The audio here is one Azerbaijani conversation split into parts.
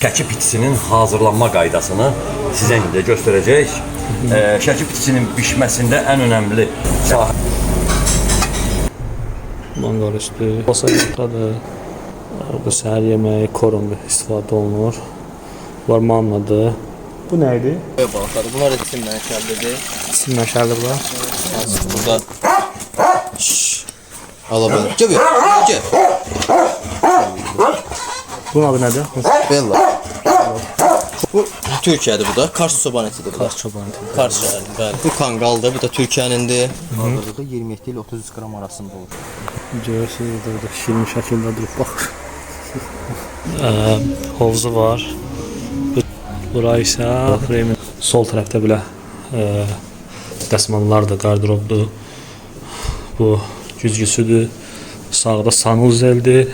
Şəki pitisinin hazırlanma qaydasını sizə indi göstərəcək. Şəki pitisinin bişməsində ən önəmli sahə Manqal üstü. Masa yumurtadır. Bu səhər yeməyi korumlu istifadə olunur. Bunlar mannadır. Bu nə idi? Balıqları. Bunlar da Çin mənşəlidir. Çin mənşəlidir bunlar. Burada Ala belə. Gəl bura. Gəl. Bunun adı nədir? Bella. Bu Türkiyədir bu da. Kars çoban etidir bu da. Kars çoban eti. Kars şəhərinin, bəli. Bu kanqaldır, bu da Türkiyənindir. Ağırlığı 27 ilə 33 qram arasında olur. Görürsünüz burada şirin şəkildə durub baxır. Hovuzu var. Bura isə freymin sol tərəfdə belə dəsmallardır, qarderobdur. Bu güzgüsüdür. Sağda sanuzeldir.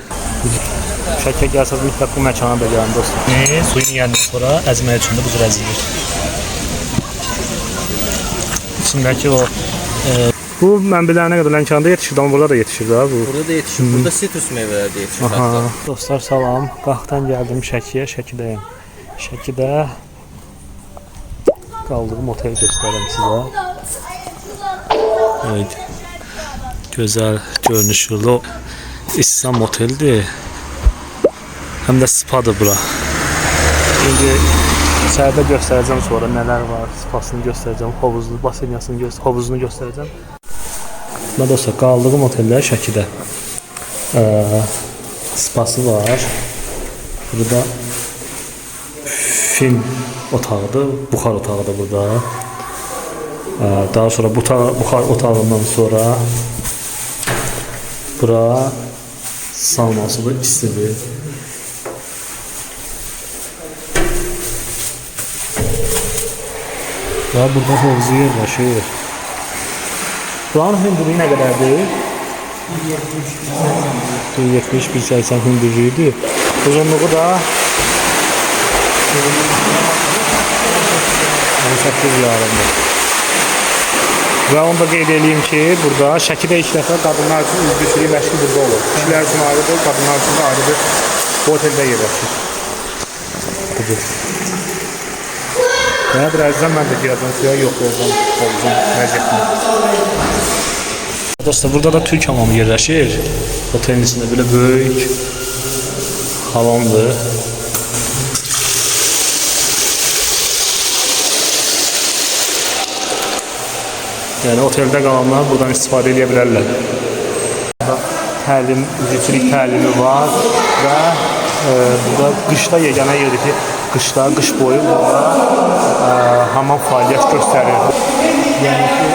Şəkiyə gəlsəz mütləq bu məkana da gəlin dostlar. Suyun yeyəndən sonra əzmək üçün də bu cür əzilir. İçindəki o bu mən bilənə qədər Lənkəranda yetişir, amma burada da yetişir də bu. Burada da yetişir. Burada sitrus meyvələri də yetişir hətta. Dostlar salam. Qaxdan gəldim Şəkiyə, Şəkidəyəm. Şəkidə qaldığım otel göstərirəm sizə. Evet. Gözəl görünüşlü İslam oteldir. Həm də spadır bura. İndi içəridə göstərəcəm sonra nələr var, spasını göstərəcəm, hovuzlu, basenyasını göstərəcəm, hovuzunu göstərəcəm. Mən dostlar, qaldığım oteldə Şəkidə spası var. Burada fin otağıdır, buxar otağıdır burada. Daha sonra buxar otağından sonra bura saunasıdır, istidir. Və burada hovuzu yerləşir. Buranın hündürlüyü nə qədərdir? 170, 180 hündürlüyüdür. Uzunluğu da 18 yarımdır. Və onu da qeyd eləyim ki, burada Şəkidə ilk dəfə qadınlar üçün üzgüçülük məşqi burada olur. Kişilər üçün ayrıdır, qadınlar üçün də ayrıdır. Bu oteldə yerləşir. Budur. Və birazdan mən də girəcəm suya, yoxlayacağam hovuzun vəziyyətini. Dostlar, burada da Türk hamamı yerləşir. Otelin içində belə böyük hamamdır. Yəni oteldə qalanlar buradan istifadə edə bilərlər. Burada təlim, üzgüçülük təlimi var və burada qışda yeganə yerdir ki, qışda, qış boyu burada hamam fəaliyyət göstərir. Yəni ki,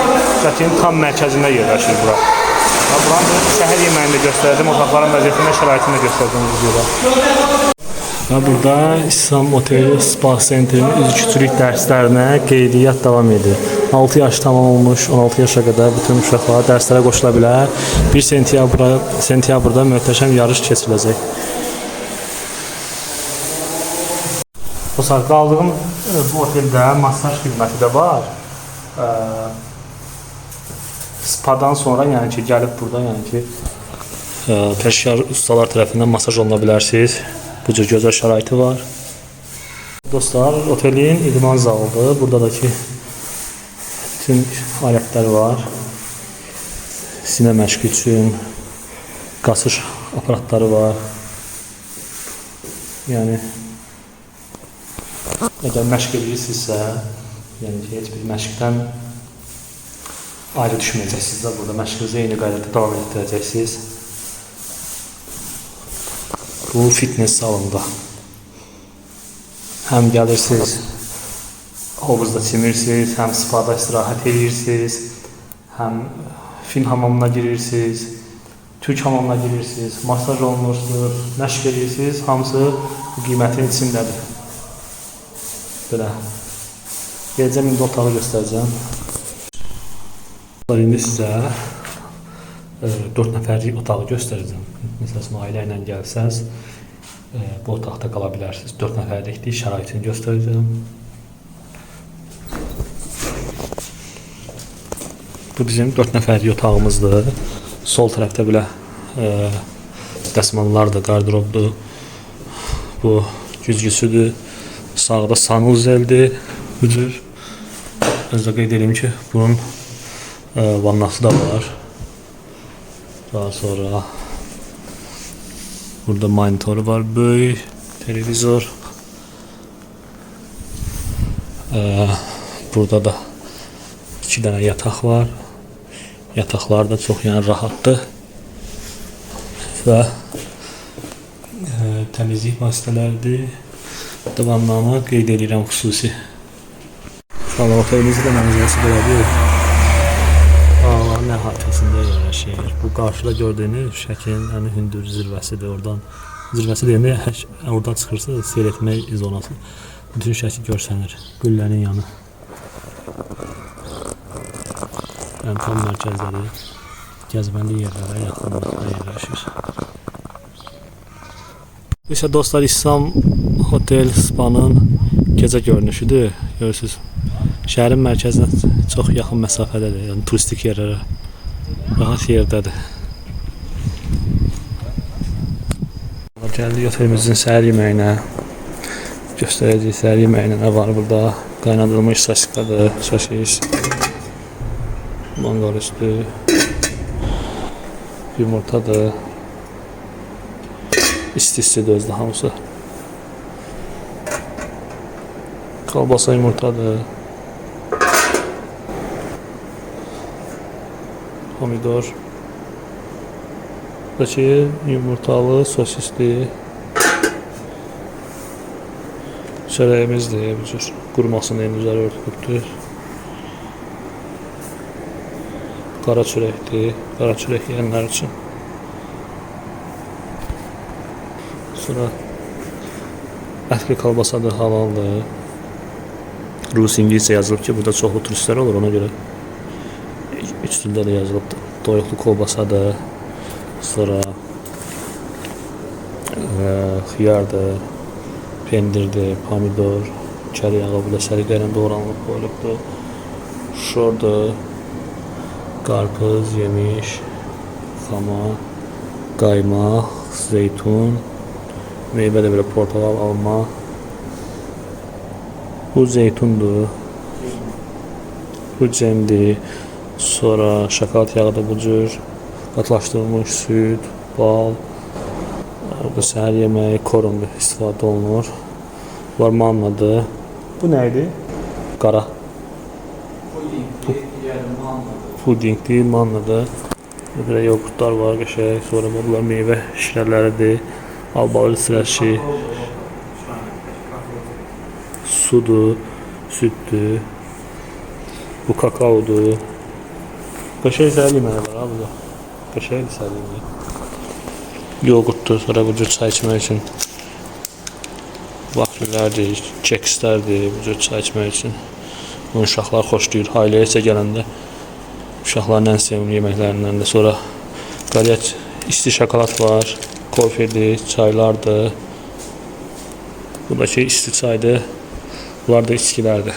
Şəkinin tam mərkəzində yerləşir bura. Buranın səhər yeməyini də göstərdim, otaqların vəziyyətini, şəraitini də göstərdim videoda. Və burada İslam Oteli Spa Centerinin üzgüçülük dərslərinə qeydiyyat davam edir. 6 yaş tamam olmuş, 16 yaşa qədər bütün uşaqlar dərslərə qoşula bilər. 1 sentyabrda möhtəşəm yarış keçiriləcək. Dostlar, qaldığım bu oteldə masaj xidməti də var. Spadan sonra, yəni ki, gəlib burada, yəni ki, peşəkar ustalar tərəfindən masaj oluna bilərsiniz. Bu cür gözəl şəraiti var. Dostlar, otelin idman zalıdır. Burada da ki, bütün alətlər var. Sinə məşqi üçün qasış aparatları var. Yəni, əgər məşq edirsinizsə, yəni ki, heç bir məşqdən ayrı düşməyəcəksiniz də burada. Məşqinizi eyni qaydada davam etdirəcəksiniz. Bu fitness salonunda. Həm gəlirsiniz, hovuzda çimirsiniz, həm spada istirahət edirsiniz, həm fin hamamına girirsiniz, türk hamamına girirsiniz, masaj olunursunuz, məşq edirsiniz. Hamısı bu qiymətin içindədir. Belə. Gələcəm, indi otağı göstərəcəm. İndi sizə 4 nəfərlik otağı göstərəcəm. Məsəl üçün, ailə ilə gəlsəz, bu otaqda qala bilərsiniz. 4 nəfərlikdir, şəraitini göstərəcəm. Bu bizim 4 nəfərlik otağımızdır. Sol tərəfdə belə dəsmallardır, qarderobdur. Bu güzgüsüdür. Sağda sanuzeldir. Bu cür. Özü də qeyd edeyim ki, bunun vannası da var. Daha sonra burada monitoru var, böyük televizor. Burada da 2 dənə yataq var. Yataqlar da çox yəni rahatdır. Və təmizlik vasitələridir. Burada vannanı qeyd edirəm xüsusi. Uşaqlar, otelimizin də mənzərəsi belədir. Dağların əhatəsində yerləşir. Bu qarşıda gördüyünüz Şəkinin ən hündür zirvəsidir. Oradan zirvəsi deyəndə oradan çıxırsınız, seyr etmək zonası. Bütün Şəki görsənir. Qüllənin yanı. Yəni tam mərkəzdədir. Gəzməli yerlərə yaxınlıqda yerləşir. Bu isə dostlar İslam Hotel Spa-nın gecə görünüşüdür. Görürsünüz. Şəhərin mərkəzinə çox yaxın məsafədədir. Yəni turistik yerlərə rahat yerdədir. Gəldik otelimizin səhər yeməyinə. Göstərəcəyik səhər yeməyinə nə var burada. Qaynadılmış sosiskadır, sosis, mangal üstü, yumurtadır. İsti-istidir özdə hamısı. Kolbasa yumurtadır. Pomidor. Buradakı yumurtalı sosisli çörəyimizdir. Bu cür qurmasının üzəri örtülübdür. Qara çörəkdir. Qara çörək yeyənlər üçün. Sonra ətli kolbasadır, halaldır. Rus, İngiliscə yazılıb ki, burada çoxlu turistlər olur, ona görə üç dildə də yazılıbdır. Toyuqlu kolbasadır. Sonra xiyardır, pendirdir, pomidor, kər yağı belə səliqə ilə doğranılıb qoyulubdur. Şordur, qarpız, yemiş, xama, qaymaq, zeytun, meyvə də belə portağal, alma. Bu zeytundur, bu cemdir, sonra şokolad yağı da bu cür, qatlaşdırılmış süd, bal, bu səhər yeməyi korundur, istifadə olunur. Bunlar mannadır. Bu nə idi? Qara. Pudingdir, mannadır. Belə yoğurtlar var qəşəng. Sonra bunlar meyvə şirələridir. Albalı sirəşi, sudur, süddür. Bu kakaodur. Qəşəng səhər yeməyi var ha burada. Qəşəng səhər yeməyi. Yoğurtdur, sonra bu cür çay içmək üçün vaflilərdir, kekslərdir, bu cür çay içmək üçün. Bunu uşaqlar xoşlayır. Ailəyə isə gələndə uşaqların ən sevimli yeməklərindən də. Sonra qalyat isti şokolad var, kofedir, çaylardır. Buradakı isti çaydır. Bunlar da içkilərdir.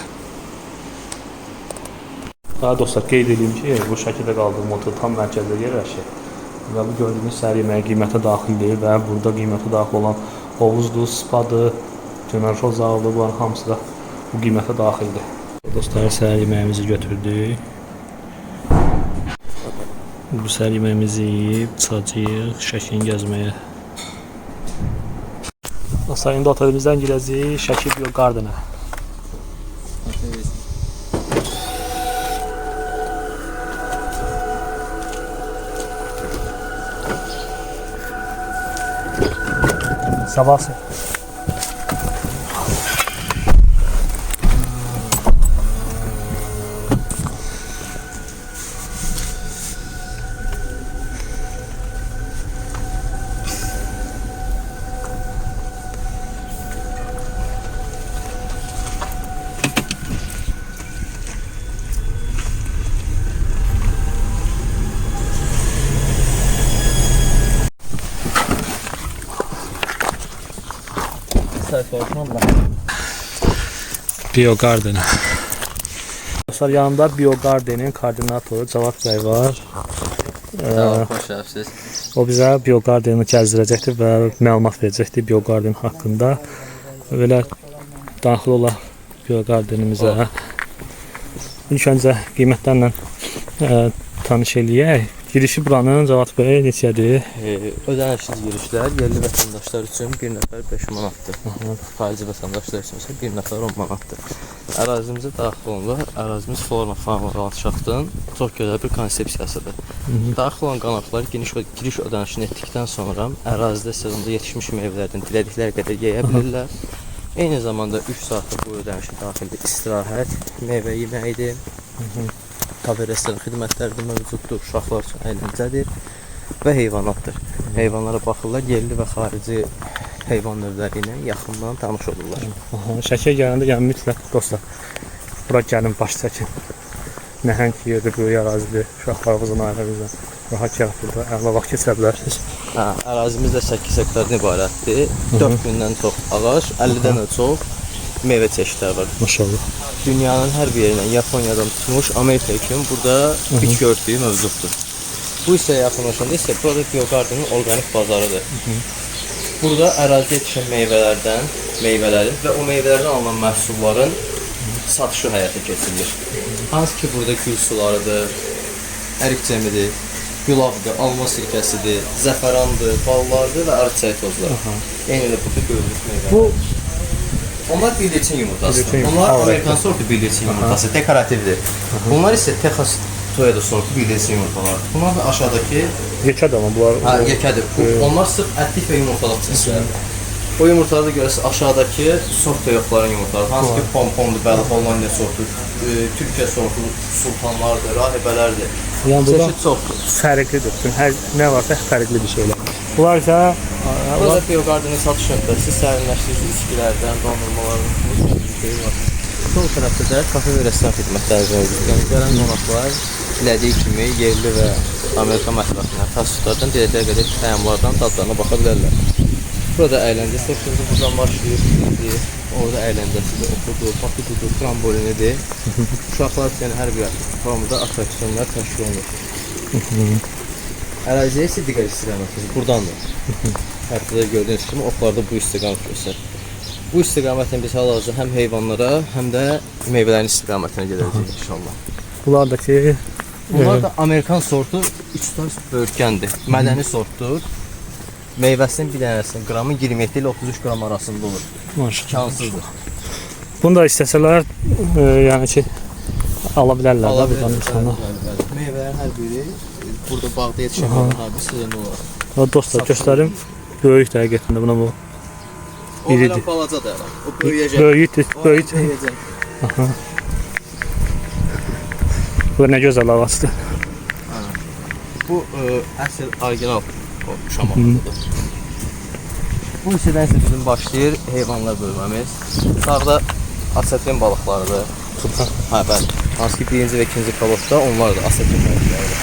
Daha dostlar, qeyd edeyim ki, bu Şəkidə qaldığım otel tam mərkəzdə yerləşir. Və bu gördüyünüz səhər yeməyi qiymətə daxil deyil və burada qiymətə daxil olan hovuzdur, spadır, temaşa zalıdır, bunların hamısı da bu qiymətə daxildir. Dostlar, səhər yeməyimizi götürdük. Bu səhər yeməyimizi yeyib çıxacağıq Şəkini gəzməyə. Dostlar, indi otelimizdən girəcəyik Şəki Biogardenə. Sabah. Biogarden. Dostlar, yanımda Biogardenin koordinatoru Cavad bəy var. Xoş gəlibsiz. O bizə Biogardeni gəzdirəcəkdir və məlumat verəcəkdir Biogarden haqqında. Belə daxil olaq Biogardenimizə. İlk öncə qiymətlərlə tanış eləyək. Girişi buranın Cavad bəy neçədir? Ödənişsiz girişlər yerli vətəndaşlar üçün bir nəfər 5 manatdır. Xarici vətəndaşlar üçün isə bir nəfər 10 manatdır. Ərazimizə daxil olunur. Ərazimiz flora, fauna, landşaftın çox gözəl bir konsepsiyasıdır. Daxil olan qonaqlar giriş ödənişini etdikdən sonra ərazidə sezonda yetişmiş meyvələrdən dilədikləri qədər yeyə bilirlər. Eyni zamanda 3 saatlıq bu ödənişə daxildir istirahət, meyvə yeməyidir. Kafe restoran xidmətləri də mövcuddur. Uşaqlar üçün əyləncədir və heyvanatdır. Heyvanlara baxırlar, yerli və xarici heyvan növləri ilə yaxından tanış olurlar. Aha, Şəkiyə gələndə yəni mütləq dostlar bura gəlin, baş çəkin. Nəhəng yerdir, böyük ərazidir. Uşaqlarınızla, ailəmizlə rahat gəlib burada əla vaxt keçirə bilərsiniz. Hə, ərazimiz də 8 hektardan ibarətdir. 4000-dən çox ağac, 50-dən də çox meyvə çeşidləri var. Maşallah. Dünyanın hər bir yerindən, Yaponiyadan tutmuş Amerikaya kimi burada bitki örtüyü mövcuddur. Bu hissəyə yaxınlaşanda isə burada Biogardenin orqanik bazarıdır. Burada ərazidə yetişən meyvələrdən, meyvələrin və o meyvələrdən alınan məhsulların satışı həyata keçirilir. Hansı ki burada gül sularıdır, ərik cemidir, gülavdır, alma sirkəsidir, zəfərandır, ballardır və arıçayı tozları. Eyni elə burada görülmüş meyvələr. Bu Onlar bildirçin yumurtasıdır. Bildirçin Onlar yumurtası. Amerikan sortu bildirçin yumurtası, dekorativdir. Bunlar isə Texas Toyota sortu bildirçin yumurtalarıdır. Bunlar da aşağıdakı yekədir amma bunlar. hə, yekədir. Onlar sırf ətlik və yumurtalıq cinslərdir. O yumurtaları da görəsiniz aşağıdakı sort toyuqların yumurtaları. Hansı ki pompondur, bəli, Hollandiya sortu, Türkiyə sortu, sultanlardır, rahibələrdir. Yəni burada Çeşid çoxdur. fərqlidir. Bütün hər nə varsa fərqli bir şeylər. Bunlar isə Burada Biogardenin satış nöqtəsi sərinləşdirici içkilərdən, dondurmalardan tutmuş şey var. Sol tərəfdə də kafe və restoran xidmətləri mövcuddur. Yəni gələn qonaqlar dilədiyi kimi yerli və Amerika mətbəxindən, fast foodlardan dilədikləri qədər təamlardan dadlarına baxa bilərlər. Burada əyləncə sektoru buradan başlayır. İndi orada əyləncəsidir, oxudur, batutudur, trambolinidir. Uşaqlar üçün yəni hər bir formada attraksiyonlar təşkil olunur. Əraziyə isə digər istiqamətimiz burdandır. Haritada gördüyünüz kimi oxlarda bu istiqamət göstərir. Bu istiqamətlə biz hal-hazırda həm heyvanlara, həm də meyvələrin istiqamətinə gedəcəyik inşallah. Bunlar da ki Bunlar da Amerikan sortu 3 tons böyürtkəndir. Mədəni sortdur. Meyvəsinin bir dənəsinin qramı 27 ilə 33 qram arasında olur. Maşallah. Tikanlıdır. Bunu da istəsələr yəni ki ala bilərlər də Ala buradan bilərlər, insanlar. bəli, bəli. Meyvələrin hər biri burada bağda yetişən meyvələrin hər biri sezonlu olaraq. Və dostlar göstərim böyük də həqiqətən də buna bu. O hələ İridir. balacadır hələ. O böyüyəcək. Böyükdür, O hələ böyük. böyüyəcək. Bu nə gözəl ağacdır. Bu əsl orijinal o şamaxıdır. Bu hissədən isə bizim başlayır heyvanlar bölməmiz. Sağda asetrin balıqlarıdır. Hə, bəli. Hansı ki birinci və ikinci kolotda onlar da asetrin balıqlarıdır.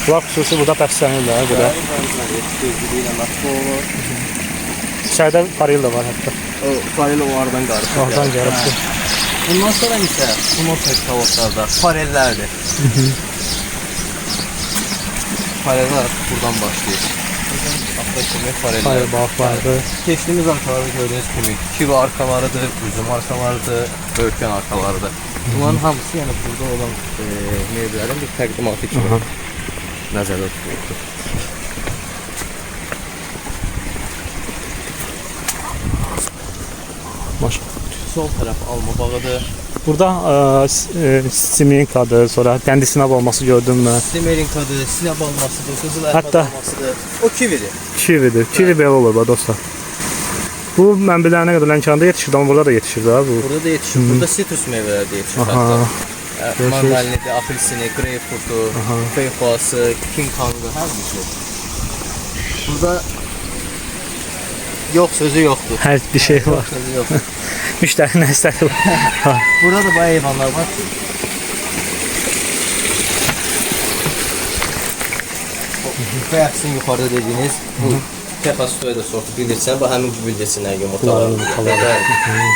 Bunlar xüsusi burada bəslənirlər burada. Bəli, bəli, bəli. Yetişdiriciliyi ilə məşğul olunur. İçəridə faril də var hətta. O farel o aradan qarışır. Oradan gəlibdir. Bundan sonra isə bundan sonraki kolotlarda farellərdir. Farellər buradan başlayır. Axıra kimi farellər. Farel balıqlarıdır. Keçdiyimiz arkalarda gördüyünüz kimi kivi arkalarıdır, üzüm arkalarıdır, böyürtkən arkalarıdır. Bunların hamısı yəni burada olan meyvələrin bir təqdimatı kimi nəzərdə tutulubdur. Maşallah. Sol tərəf alma bağıdır. Burada siminkadır, sonra qəndi sinab olması gördüm mən. Simerinkadır, sinab almasıdır, qızıl əlma Hətta- almasıdır. O kividir. Kividir. Kivi belə olur bax dostlar. Bu mən bilənə qədər Lənkəranda yetişirdi, amma burada da yetişir də bu. Burada da yetişir. Burada sitrus meyvələri də yetişir Aha. hətta. Mandalinidir, apelsini, greyfurtu, feyxoası, King Kong'u, hər bir şey. Burada yox sözü yoxdur. Hər bir şey var. Yox sözü yoxdur. Müştəri nə istədi? Burada da bayağı heyvanlar var. Bayaq sizin yuxarıda dediyiniz bu Texas Toyota sortu bildirçən, bu həmin bu bildirçinlərin yumurtaları. Bunların yumurtaları. Bəli.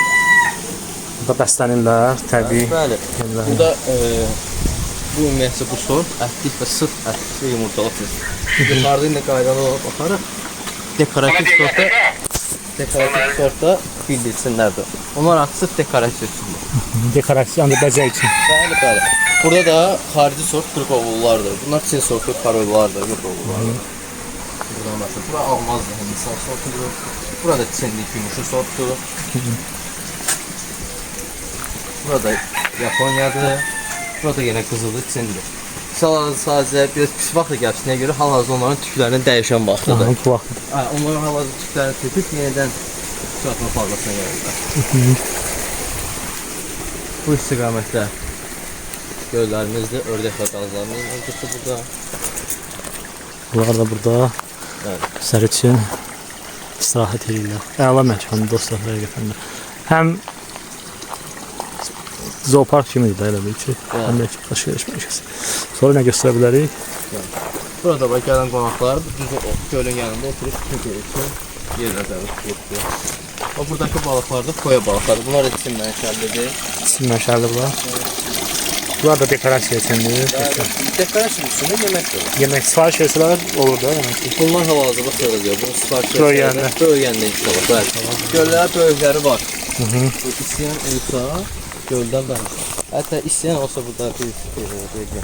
Burada bəslənirlər, təbii. Bəli. Yemlər. Burada bu ümumiyyətcə bu sort ətlik və sırf ətlik və yumurtalıqdır. Yuxarıda indi qaydalı olaraq baxarıq. Dekorativ sortda bildirsinlər də. Onlar artıq sırf dekorasiya üçündür. Dekorasiya, ancaq bəzək üçün. Bəli, bəli. Burada da xarici sort qırqovullardır. Bunlar Çin sortlu parollardır, qırqovullardır. Buradan başla. Bura almazdır, Hindistan sortudur. Burada Çinli gümüşü sortdur. Burada Yaponiyadır. Burada yenə qızılı Çindir. Sadəcə biraz pis vaxtı gəlsinə görə hal-hazırda onların tüklərini dəyişən vaxtıdır. Aha, bu vaxt. Hə, onların hal-hazırda tüklərini töküb yenidən çoxaltma fazlasına gəlirlər. Bu istiqamətdə göllərimizdir, ördək və qazlarımız mövcuddur burada. Bunlar da burada Bəli. sər üçün istirahət edirlər. Əla məkandır dostlar, həqiqətən də. Həm zoopark kimidir də elə bil ki, həm də ki, alış-veriş mərkəzi. Sonra nə göstərə bilərik? Burada bax gələn qonaqlar düz o gölün yanında oturub piknik üçün yer nəzərdə tutulubdur. O buradakı balıqlar da qoya balıqları. Bunlar da Çin mənşəlidir. Çin mənşəli bunlar. Bunlar da dekorasiya üçündür. Dekorasiya üçün də yemək də olur. Yemək sifariş versələr olur da demək ki. Bunlar hal-hazırda xırılıyor. Bunu sifariş Böyüyəndə. Böyüyəndə inşallah. Bəli. Göllər böyükləri var. Bu istəyən olsa göldən bəli. Hətta istəyən olsa burada biz belə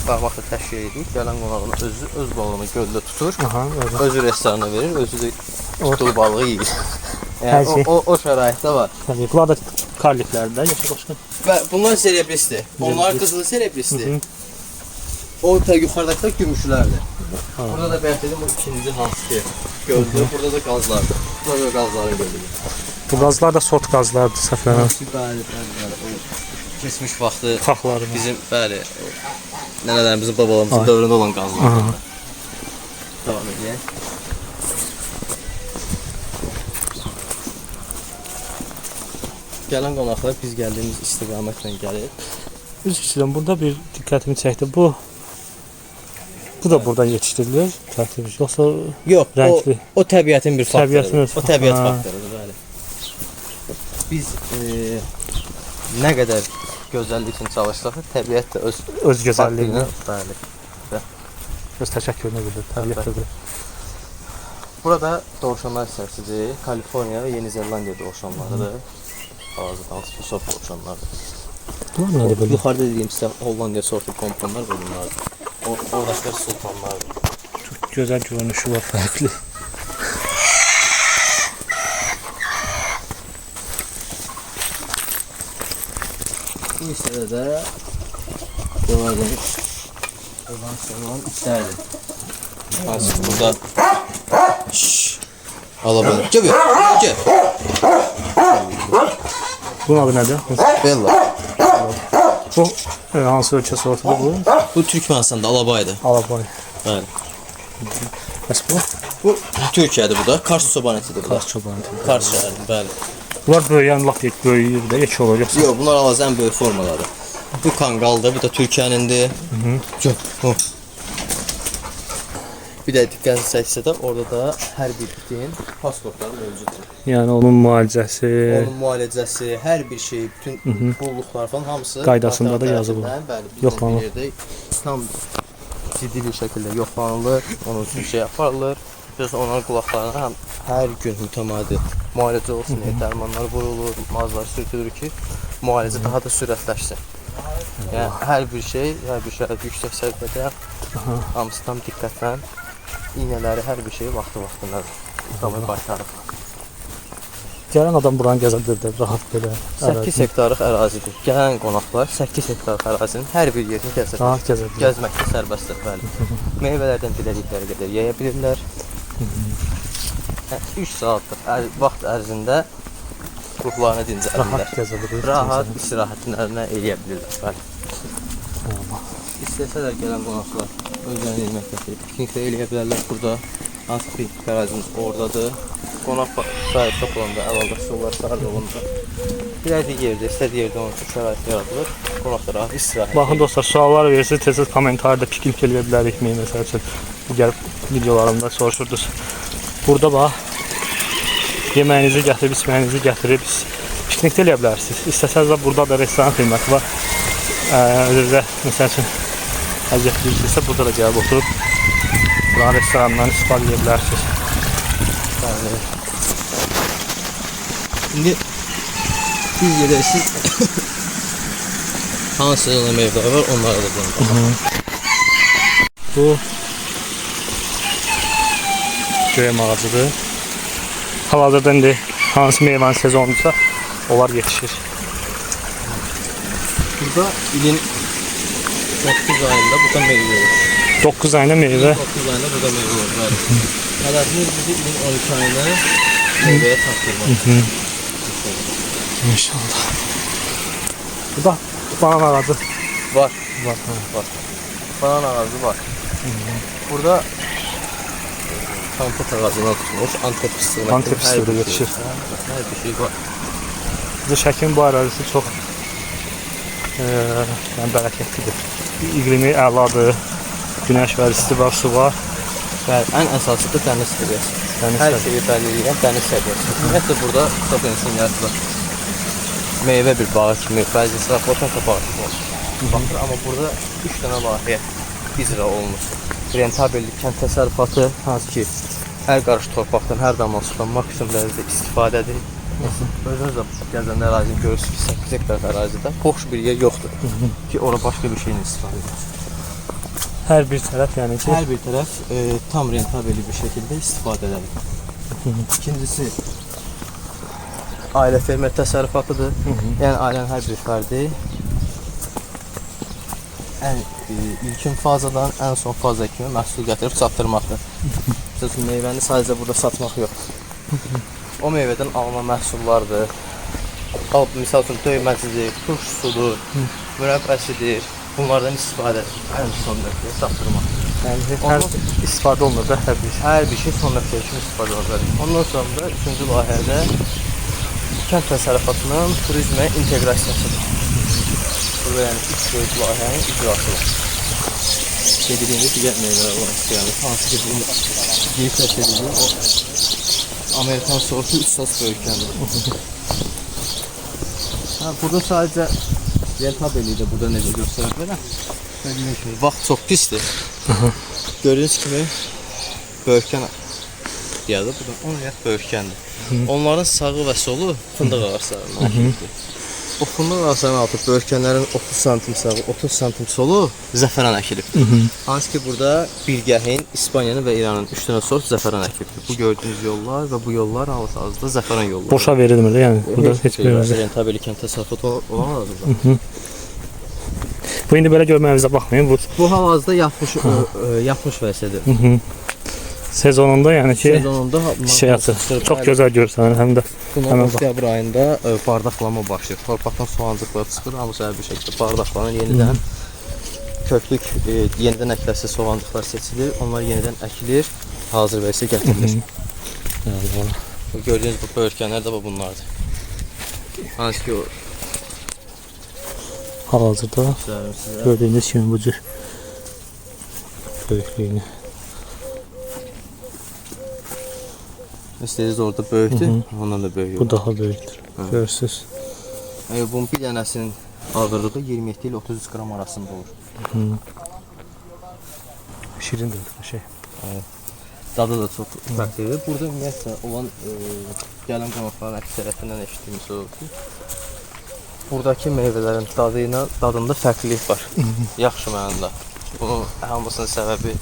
barmaqla təşkil edirik. Gələn qonağın özü öz balığını göldə tutur. Aha, öyle. Özü restorana verir, özü də tutduğu balığı yeyir. Hər Yəni şey. o şəraitdə var. Təbii. Bunlar da karliklərdə, yoxsa başqa? Və bunlar serebristdir. Onlar qızılı serebristdir. O ta yuxarıdakı da gümüşlərdir. Burada da bayaq dedim o ikinci hansı ki göldür. Burada da qazlardır. Burada da qazların gölüdür. Bu qazlar da sort qazlardır, səhv eləmirəm. Bəli, bəli, bəli. O keçmiş vaxtı Xaxları. bizim bəli o nənələrimizin, babalarımızın Ay. dövründə olan qazlardır. Davam edək. Gələn qonaqlar biz gəldiyimiz istiqamətlə gəlir. Üzr istəyirəm, burada bir diqqətimi çəkdi. Bu da burada yetişdirilir. Tərtib. Yoxsa Yox, Rəngli. o təbiətin bir faktorudur. Təbiətin öz O təbiət Ha. faktorudur, bəli. Biz nə qədər gözəllik üçün çalışsaq da təbiət də öz öz gözəlliyini, faktorunu, bəli. öz təşəkkürünü bildirir. Təbiət də bilir. Burada dovşanlar hissəsidir. Kaliforniya və Yeni Zelandiya dovşanlarıdır. Hal-hazırda hansı ki sort dovşanlardır. Bunlar nədir belə? Yuxarıda dediyim sizə Hollandiya sortu pomponlar və bunlardır. Oradakılar sultanlardır. Gözəl görünüşü var, fərqli. Bu hissədə də gördüyünüz olan olan itlərdir. Hansı ki burada Şşş. Ala belə. Gəl bura. Gəl. Bunun adı nədir? Bella. Bu hansı ölkə sortudur bu? Bu Türkmənistanda Alabaydır. Alabay. Bəli. Bəs bu? Bu Türkiyədir bu da. Kars çobanətidir bu da. Kars çobanı. Kars şəhərinin, bəli. Bunlar böyüyən lap böyüyür də, yekə olur yoxsa? Yox, bunlar hal-hazırda ən böyük formaları. Bu kanqaldır, bu da Türkiyənindir. Yox, bu. Bir də diqqətinizi çəksə də orada da hər bir itin pasportları mövcuddur. Yəni onun müalicəsi, Onun müalicəsi, hər bir şey, bütün qulluqlar falan hamısı Qaydasında da yazılı. tərəfindən, Bəli, bizlə Yoxlanılır. bir yerdə tam ciddi bir şəkildə yoxlanılır, onun üçün şey aparılır. Biz onların qulaqlarına həm hər gün mütəmadi müalicə olsun deyə dərmanlar vurulur, mazlar sürtülür ki, müalicə daha da sürətləşsin. Yəni hər bir şey, hər bir şərait yüksək səviyyədə, hamısı tam diqqətlə, iynələri, hər bir şeyi vaxtı-vaxtında tamam qaytarıb. Gələn adam buranı gəzə bilər də, rahat belə. 8 hektarlıq ərazidir. Gələn qonaqlar 8 hektarlıq ərazinin hər bir yerini gəzə bilər. Rahat gəzə bilər. Gəzməkdə sərbəstdir, bəli. Meyvələrdən dilədikləri qədər yeyə bilirlər. 3 saatlıq vaxt ərzində ruhlarını dincəlirlər. Rahat gəzə bilər. Rahat istirahətlərinə eləyə bilirlər, bəli. İstəsələr gələn qonaqlar özlərini yemək gətirib piknik də eləyə bilərlər burada. Hansı piknik ərazimiz oradadır. Qonaq sayı çox olanda, əlavəsi olar, sarı olanda. Dilədiyi yerdə, istədiyi yerdə onun üçün şərait yaradılır. Qonaq da rahat istirahət Baxın dostlar, suallar verirsiniz, tez-tez kommentarda piknik eləyə bilərikmi, məsəl üçün digər videolarımda soruşurdunuz. Burada bax, yeməyinizi gətirib, içməyinizi gətirib piknik də eləyə bilərsiniz. İstəsəniz də burada da restoran xidməti var. Özünüzə məsəl üçün əziyyət verirsinizsə, burada da gəlib oturub buranın restoranından istifadə edə bilərsiniz. Bəli. İndi biz gedək siz hansı sezonda meyvələr var, onlara da gəlin. Bu göyəm ağacıdır. Hal-hazırda indi hansı meyvənin sezonudursa onlar yetişir. Burada ilin 9 ayında burada meyvə olur. 9 ayında meyvə. 9 ayında burada meyvə olur. Bəli. Hədəfimiz bizi ilin 12 ayında meyvəyə çatdırmaq. İnşallah. Burada banan ağacı Var. var. Var. Banan ağacı var. Burada Antep ağacından tutmuş, Antep fıstığına Antep fıstığı da yetişir. Hər bir şey var. Bizdə Şəkinin bu ərazisi çox yəni bərəkətlidir. İqlimi əladır. Günəş var, isti var, su var. Bəli, ən əsası da dəniz səviyyəsi. Dəniz Hər səviyyəsi. şeyi bəlli eləyən dəniz səviyyəsi. Ümumiyyətlə burada çox insan gəlib meyvə bir bağı kimi, bəzi insanlar botanika bağı kimi baxır, amma burada 3 dənə layihə icra olunur. Rentabellik kənd təsərrüfatı, hansı ki, hər qarış torpaqdan, hər damla sudan maksimum dərəcədə istifadədir. Özünüz də gəzəndə ərazini görürsünüz ki, 8 hektar ərazidə boş bir yer yoxdur ki, ora başqa bir şeylə istifadə edilir. Hər bir tərəf yəni ki, Hər bir tərəf tam rentabelli bir şəkildə istifadə edilir. İkincisi, ailə fermer təsərrüfatıdır. Yəni ailənin hər bir fərdi ən ilkin fazadan ən son faza kimi məhsul gətirib çatdırmaqdır. Məsəl üçün meyvəni sadəcə burada satmaq yoxdur. O meyvədən alınan məhsullardır. Misal üçün döyməsidir, turşusudur, mürəbbəsidir. Bunlardan istifadə ən son nöqtəyə çatdırmaq. yəni hər istifadə olunur da hər bir şey. Hər bir şey son nöqtəyə kimi istifadə olunur. Ondan sonra da üçüncü layihədə kənd təsərrüfatının turizmə inteqrasiyasıdır. Burada yəni üç böyük layihənin icrası var. Dediyimiz digər meyvələr olan istəyəndə, hansı ki bu giriş dediyim o Amerikan sortu 3 sas böyükləndir. Hə, burada sadəcə rentabelliyi də burada necə göstərə bilərəm. Gördüyünüz kimi vaxt çox pisdir. Gördüyünüz kimi böyükən deyəndə burada 10 riyad böyükəndir. Onların sağı və solu fındıq ağaclarından əkilibdir. O fındıq ağaclarının altı böyükənlərin 30 santim sağı, 30 santim solu zəfəran əkilibdir. Hansı ki burada Bilgəhin, İspaniyanın və İranın 3 dənə sort zəfəran əkilibdir. Bu gördüyünüz yollar və bu yollar hal-hazırda zəfəran yolları. Boşa verilmir də, yəni burada heç bir şey rentabel kənd təsərrüfatı olan ərazidə. Bu indi belə görməyinizə baxmayın. Bu hal-hazırda yatmış vəziyyətdir. Sezonunda yəni ki, Sezonunda çiçək açır. Çox gözəl görsənir həm də. Bunun oktyabr ayında bardaqlama başlayır. Torpaqdan soğancıqlar çıxır, hamısı hər bir şəkildə bardaqlanır yenidən. Köklük yenidən əkilərsə soğancıqlar seçilir, onlar yenidən əkilir, hazır vəziyyətə gətirilir. Bu gördüyünüz bu böyürkənlər də bunlardır. Hansı ki o Hal-hazırda gördüyünüz kimi bu cür böyüklüyünü. İstədiniz orada böyükdür, ondan da böyük. Bu daha böyükdür. Görürsünüz. Bunun bir dənəsinin ağırlığı 27 ilə 33 qram arasında olur. Şirindir bu şey. Dadı da çox fərqlidir. Burada ümumiyyətlə olan gələn qonaqların əksəriyyətindən eşitdiyimiz odur ki, buradakı meyvələrin dadı ilə dadında fərqlilik var. Yaxşı mənada. Bunun hamısının səbəbi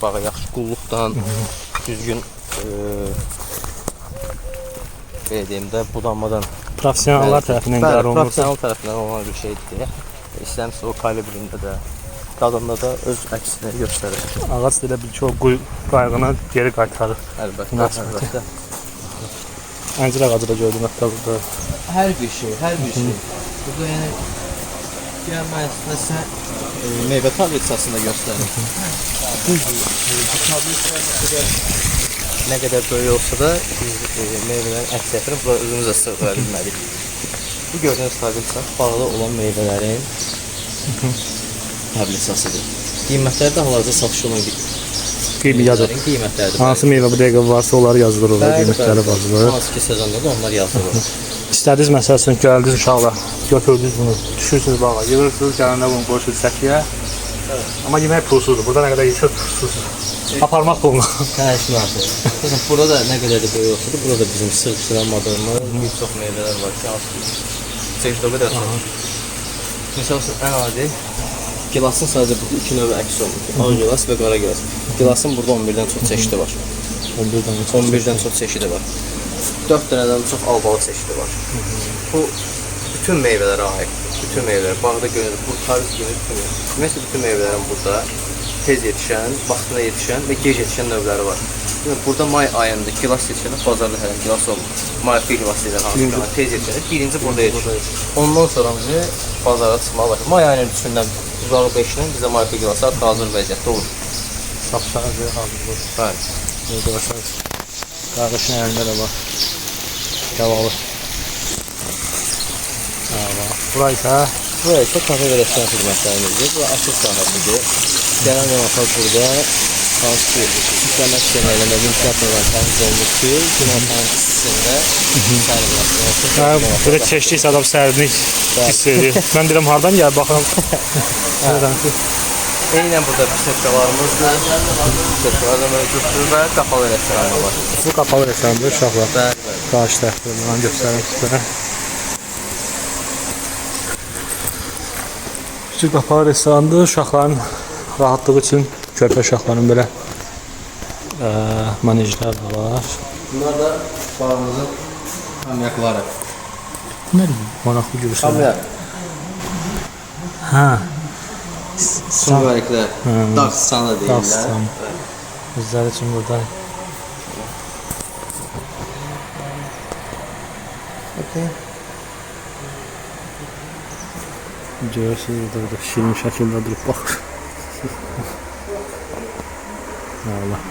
bağa yaxşı qulluqdan, düzgün belə deyim də budanmadan Professionallar tərəfindən idarə olunur. Professional tərəfindən olan bir şeydir. İstəmirsə o kalibrində də, dadında da öz əksini göstərir. Ağac da elə bil ki, o qayğını geri qaytarır. Əlbəttə, əlbəttə. Əncir ağacı da gördüm hətta burada. Hər bir şey, hər bir şey. Burada yəni gəl mən sizə meyvə tablitsasını da göstərim. Düzdür, bu tablitsa nə qədər böyük olsa da biz meyvələrin əksəriyyətini bura özümüzə sığdıra bilmədik. Bu gördüyünüz tablitsa bağda olan meyvələrin tablitsasıdır. Qiymətləri də hal-hazırda satış olan qiymətlərin qiymətləridir. Hansı meyvə bu dəqiqə varsa onları yazılır orada, qiymətləri yazılır. Hansı ki sezonda da onlar yazılır. İstədiniz məsəl üçün gəldiniz uşaqlar, götürdünüz bunu, düşürsünüz bağa, yığırsınız, gələndə bunu qoyursunuz səkiyə. Amma yemək pulsuzdur. Burada nə qədər yesəz pulsuzdur. Aparmaq puluna. Hə, işin artıq. Məsələn, burada da nə qədər də böyük olsa da, burada bizim sırf sıramadığımız bir çox meyvələr var ki, hansı ki, çeşid o qədər çox. Misal üçün, ən adi gilasın sadəcə burada iki növü əks olunur. Ağ gilas və qara gilas. Gilasın burada 11-dən çox çeşidi var. 11-dən çox çeşidi var. 4 dənədən çox albalı çeşidi var. Bu bütün meyvələrə aiddir. Bütün meyvələr. Bağda görünür, bu tarz görünür bütün meyvələr. Ümumiyyətlə bütün meyvələrin burada tez yetişən, vaxtında yetişən və gec yetişən növləri var. Burada may ayında gilas yetişəndə bazarda hələ gilas olmur. Mayıfqa gilas deyirlər hansı ki, tez yetişəndə birinci burada yetişir. Ondan sonra bizi bazara çıxmağa başlayır. May ayının 3-dən uzağı 5-dən bizdə mayıfqa gilası artıq hazır vəziyyətdə olur. Satışa hazır olur. Bəli. Görürsünüz. Qardaşın əlində də var. Gavalı. Bura isə Bura isə kafe və restoran xidmətlərimizdir. Bura açıq sahəsidir. Gələn qonaqlar burada hansı ki, işləmək istəməklə ventilatorlar təmiz olunub ki, günortanın istisində sərinləşsin olsun. Hə, belə çəkdikcə adam sərinlik hiss edir. Mən deyirəm hardan gəlir baxıram. Deyirəm ki, Eynən burada bisetkalarımızdır. Bisetkalar da mövcuddur və qapalı restoran da var. Bu qapalı restorandır uşaqlar. Bəli, bəli. Qarşı tərəfdə buranı göstərim sizə. Küçük qapalı restorandır. Uşaqların rahatlığı üçün körpə uşaqların belə manejlər də var. Bunlar da bağımızın amyakları. Nə maraqlı görürsən. Amyak. Hə. Sumqayıtlar. Dağ sıçanı deyirlər. Dağ sıçanı. Özləri üçün burada. Okay. Görürsünüz burada şirin şəkildə durub baxır. Allah.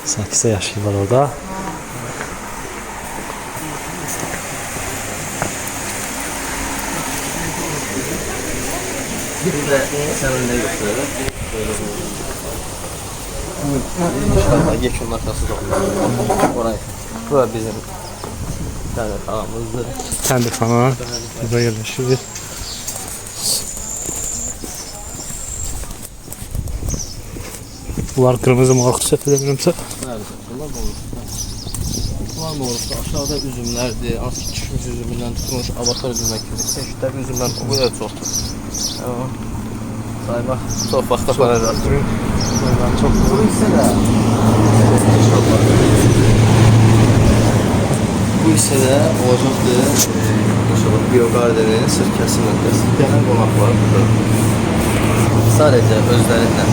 8 yaşlılar orada. Bir də sən önündə göstərirəm. İnşallah yekunlaşması da olur. Oraya. Bura bizim təndirxanamızdır. Təndirxana burada yerləşir. Bunlar qırmızı maraq səhv eləmirəmsə. Bəli, bunlar moruqdur. Bunlar moruqdur. Aşağıda üzümlərdir. Hansı ki, kişmiş üzümündən tutmuş, avatar üzümdən kimi çeşidlər üzümdən o qədər çoxdur. Saymaq çox vaxt aparacaq. Çox. Bu hissə də inşallah. Bu hissə də olacaqdır inşallah bioqardenin sırf kəsim nöqtəsi. Gələn qonaqlar burada sadəcə özlərindən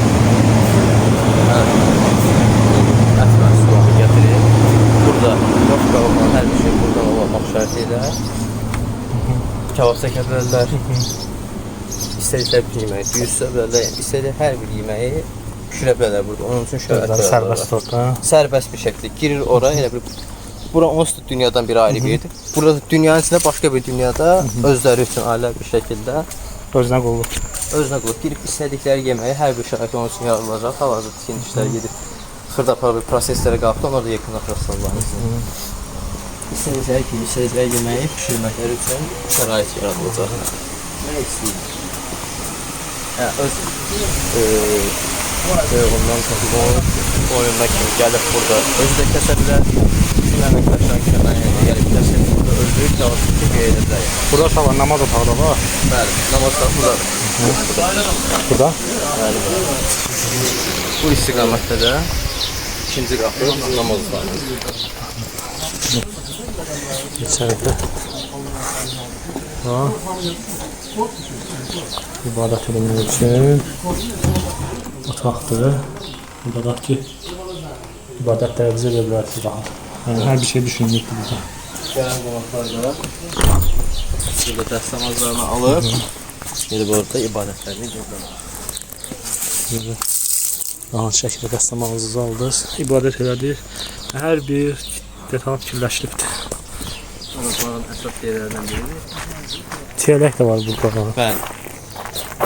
ət məhsulatı gətirir. Burada yox qalan hər bir şey buradan olmaq şərti ilə kebab çəkə bilərlər. İstədikləri bir yeməyi düyüzsə bilərlər. Yəni istədikləri hər bir yeməyi pişirə bilərlər burada. Onun üçün şərait Sərbəst orada. Sərbəst bir şəkildə girir ora, elə bir bura onsuz da dünyadan bir ayrı bir yerdir. Burada dünyanın içində başqa bir dünyada özləri üçün ailə bir şəkildə özünə qulluq. Özünə qulluq. Girib istədikləri yeməyi hər bir şərait onun üçün yaradılacaq. Hal-hazırda tikinti işləri gedib xırda bir proseslərə qalxdı. Onlar da yekunlaşacaq. İstədikləri kimi istədikləri yeməyi pişirməkləri üçün şərait yaradılacaq. Nə istəyir? Yəni öz soyuğundan tutmuş, oyununa kimi gəlib burada özü də kəsə bilər. Bizim əməkdaşların köməyi ilə gəlib kəsib burada özü cavab tutub qeyd edə bilər. Burada uşaqlar namaz otağı da var. Bəli, namaz otağı burada. Burada? Bəli. Bu istiqamətdə də ikinci qapı bizim namaz otağımızdır. İçəridə. Ha. İbadət edilmək üçün otaqdır. Burada da ki, ibadətlərinizi edə bilərsiniz rahat. Yəni, hər bir şey düşünülübdür burada. Gələn qonaqlar da burada dəstəmazlarını alıb, gedib orada ibadətlərini edirlər. Rahat şəkildə dəstəmazınızı aldınız, ibadət elədiniz. Hər bir detal fikirləşilibdir. Bağın əsas yerlərindən biridir. Çiyələk də var burada. Bəli.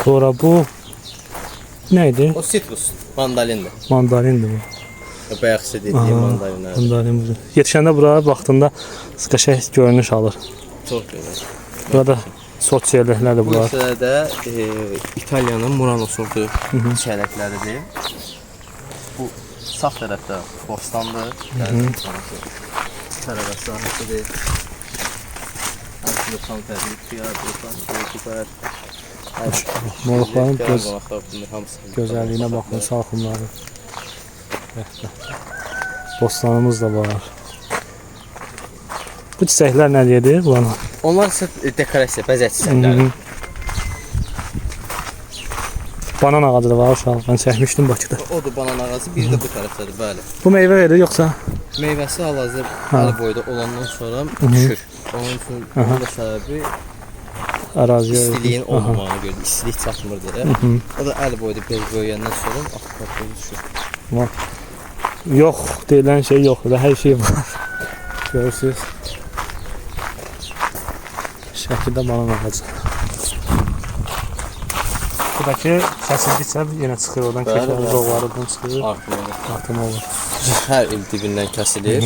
Sonra bu nə idi? O sitrus, mandalindir. Mandalindir bu. Bayaq sizə dediyim mandalinlər. Mandalin bu. Yetişəndə bura baxdığında qəşəng görünüş alır. Çox gözəl. Burada Sort çiyələklərdir Bu bunlar. hissədə də İtaliyanın Murano sortu çiyələkləridir. Bu sağ tərəfdə bostandır. Yəni tərəvəz sahəsidir. Həmçinin tam təbii xiyar, bostan, biber. Moruqların Gələn qonaqlar bunlar hamısı gözəlliyinə baxın, salxımları. Bostanımız da var. Bu çiçəklər nə deyir? Bunlar? Onlar isə dekorasiya, bəzək çiçəkləri. Banan ağacı da var uşaq. Mən çəkmişdim Bakıda. Odur banan ağacı, biri də bu tərəfdədir, bəli. Bu meyvə verir yoxsa? Meyvəsi hal-hazırda əl boyda olandan sonra düşür. Onun üçün bunun da səbəbi Əraziyə. istiliyin olmamağına görə, istilik çatmır deyə. O da əl boyda biraz böyüyəndən sonra artıq düşür. Yox deyilən şey yoxdur. Hər şey var. Görürsüz. Şəkidə banan ağacı. Buradakı kəsildikcə yenə çıxır oradan kökləri, zoğları çıxır. Artım olur. Artım olur. Hər il dibindən kəsilir.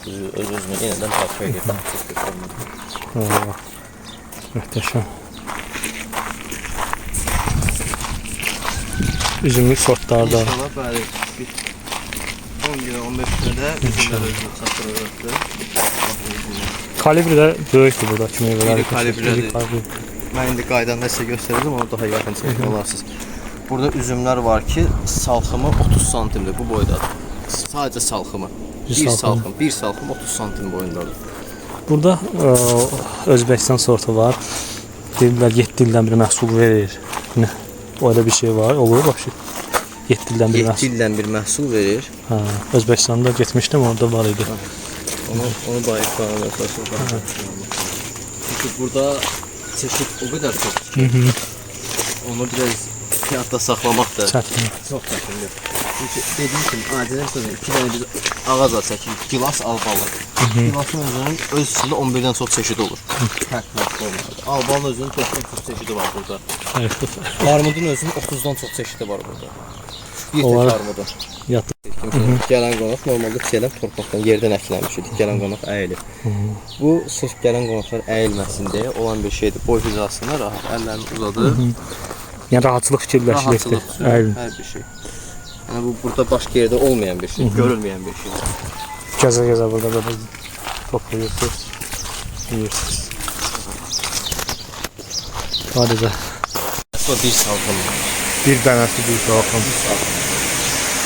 Öz-özünə yenidən bərpa edir. Daha çox göstərmir. Möhtəşəm. Üzümlük sortlar da. İnşallah bəli. Bir 10 günə, 15 günə də üzümlər özünü çatdıracaqdır. Kalibri də böyükdür buradakı meyvələr. İri kalibrədir. Mən indi qaydanda sizə göstərəcəm, onu daha yaxın çəkmək olarsınız. Burada üzümlər var ki, salxımı 30 santimdir bu boydadır. Sadəcə salxımı. Bir salxım, bir salxım 30 santim boyundadır. Burada Özbəkistan sortu var. Deyirlər 7 ildən bir məhsul verir. Nə? Öyle bir şey var, olur başı. 7 ildən bir məhsul. 7 ildən bir məhsul verir. Hə, Özbəkistanda getmişdim, orada var idi. Onu bayıq qanun əsasında. Çünki burada çeşid o qədər çoxdur ki, onu biraz yadda saxlamaq da Çətin. Çox çətindir. Çünki dediyim kimi, adətən sözün 2 dənə biz ağac çəkirik, gilas, albalı. Gilasın özünün öz içində 11-dən çox çeşidi olur. Fərqli olmalıdır. Albalın özünün 4-dən çox çeşidi var burada. Armudun özünün 30-dan çox çeşidi var burada. Bir tək armudun. Gələn qonaq normalda çiyələk torpaqdan, yerdən əkilənmiş idi. Gələn qonaq əyilir. Bu sırf gələn qonaqlar əyilməsin deyə olan bir şeydir. Boy hizasında rahat əllərini uzadır. Yəni rahatçılıq fikirləşilikdir. Rahatçılıq, hər bir şey. Yəni bu burada başqa yerdə olmayan bir şey, görülməyən bir şeydir. Gəzə-gəzə burada belə toplayırsınız, yeyirsiniz. Sadəcə. Əsla bir salxım. Bir dənəsi bir salxım.